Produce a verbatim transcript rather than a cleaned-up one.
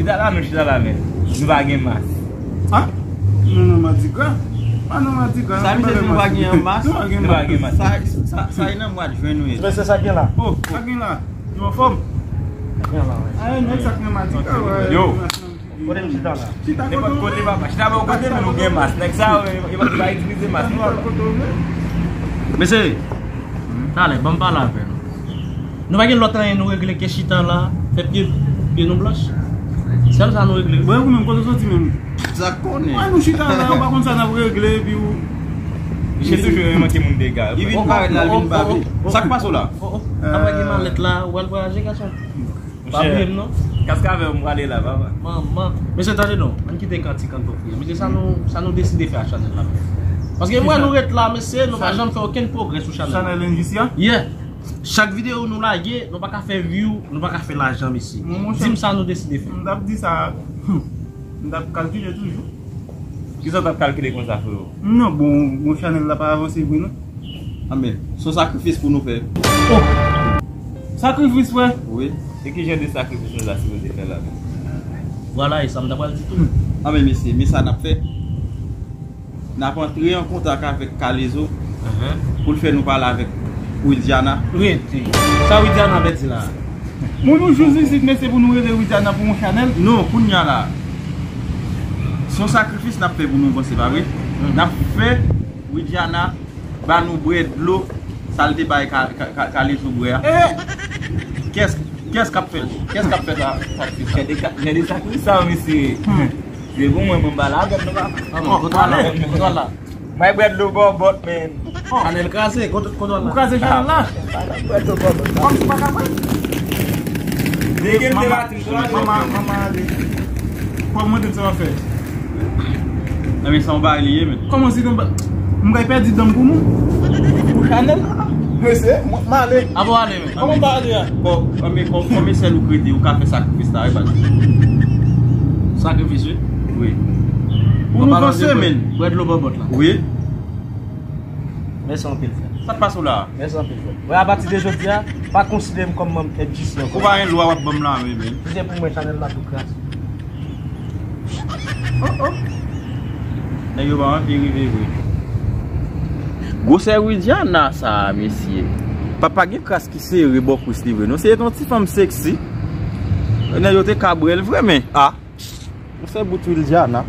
Chita la, nou chita la, men nou pa gen mas. Ha? Nou nan madigra. Pa nan madigra. Sa misye di nou pa gen mas? Nou pa gen mas. Sa, sa, sa e nan mwa de jen nou ye. Men se sa gen la. Oh, sa gen la. Nou anfòm? Sa gen la, wi. Ah, nèg sa k nan madigra, wi. Yo. Kote m chita la? Chita nenpòt kote, papa. Chita bò kote, men nou gen mas. Nèg sa yo, yo, yo pa itilize mas. Nenpòt kote w vle. Mesye, talè, ban m pale avè nou. Nou pa gen lòt anyen nou regle ke chita la, fè pye, pye nou blanch. Sèl sa nou regle. Bon, ou menm, kote w soti menm? Sa konnen. Wè, nou chita la, ou pa konn sa n ap regle, epi ou. Misye toujou renmen manke moun dega. Li vin parèt la, li vin babe. Sa k pase w la? Oh, oh. Apa gen malèt la, ou al vwayaje, gason? Pa bliye m non. Kaskavè m prale la, papa. Manman. Mesye, tande non, ann kite kantik, ann fè priye. Mesye, sa nou, sa nou deside fè a chanèl la? Paske m wè nou ret la, mesye, nou pa janm fè okenn pwogrè sou chanèl la. Chanèl N J C a? Yeah. Chak videyo nou lage, nou pa ka fè view, nou pa ka fè lajan, mesye. Di m sa nou deside fè. M t ap di sa, hmm, m t ap kalkile toujou. Kisa w t ap kalkile konsa, freo? Non, bon, bon, chanèl la pa avanse vre non. Anben, se yon sakrifis pou nou fè. Oh! Sakrifis, frè? Wi. E ki jan de sakrifis nou ta sipoze fè la menm? Vwala, e sa m ta pral di tou. Anben, mesye, men sa n ap fè. N ap antre an kontak avèk Kalezo pou l fè nou pale avèk Widiana. Rete. Sa Widiana vle di la? Moun nou jis isit, mesye, pou nou rele Widiana pou yon chanèl? Non, kounye a la. Se yon sakrifis n ap fè pou nou vanse, pa vre? N ap fè Widiana ba nou bwè dlo, sa l te bay Ka-, Ka-, Ka-, Kalezo bwè a. Kiyès, kiyès k ap fè l? Kiyès k ap fè sa, sakrifis sa? Gade ka-, gade sakrifis sa, mesye. Se pou mwen, mwen ba lagèt nou, papa. Kote w al la? Kote w al la? May bwè dlo bòbòt, men. Chanèl kraze, kote, kote w al la? Ou kraze chanèl la? Bwè dlo bòbòt. Kòm si pa ka fè. Dege m te bati m, konnen. Manman, manman ale. Kòm mwen te sa w ap fè. Nan men sa w bay li ye, men. Kòman si nou ba-, m kay pèdi dan m pou nou? Pou chanèl la. Mesye, mwen, m ale. Apa w ale, men? Kòman w pa ale a? Kò, anben, kò, kòm e sèl ou k rete, ou ka fè sakrifis la, wi, baz. Sakrifis, wi? Wi. Pou nou vanse, men. Bwè dlo bòbòt la. Wi. Mèsi anpil, frè. Sa k pase w la? Mèsi anpil, frè. Wè, apati de jodi a, pa konsidere m kòm manm N J C ankò. Ou pa gen lwa w ap ban m la, men, men. Si se pou mwen, chanèl la tou kraze. Oh, oh. Nèg yo pa anvi rive vre. Gwosè Widiana sa a, mesye. Papa gen kras ki sere bò kwis li vre. Non, se te yon ti fanm seksi. Nèg yo te ka bwè l vre, men. Ah. Gwosè bout Widiana.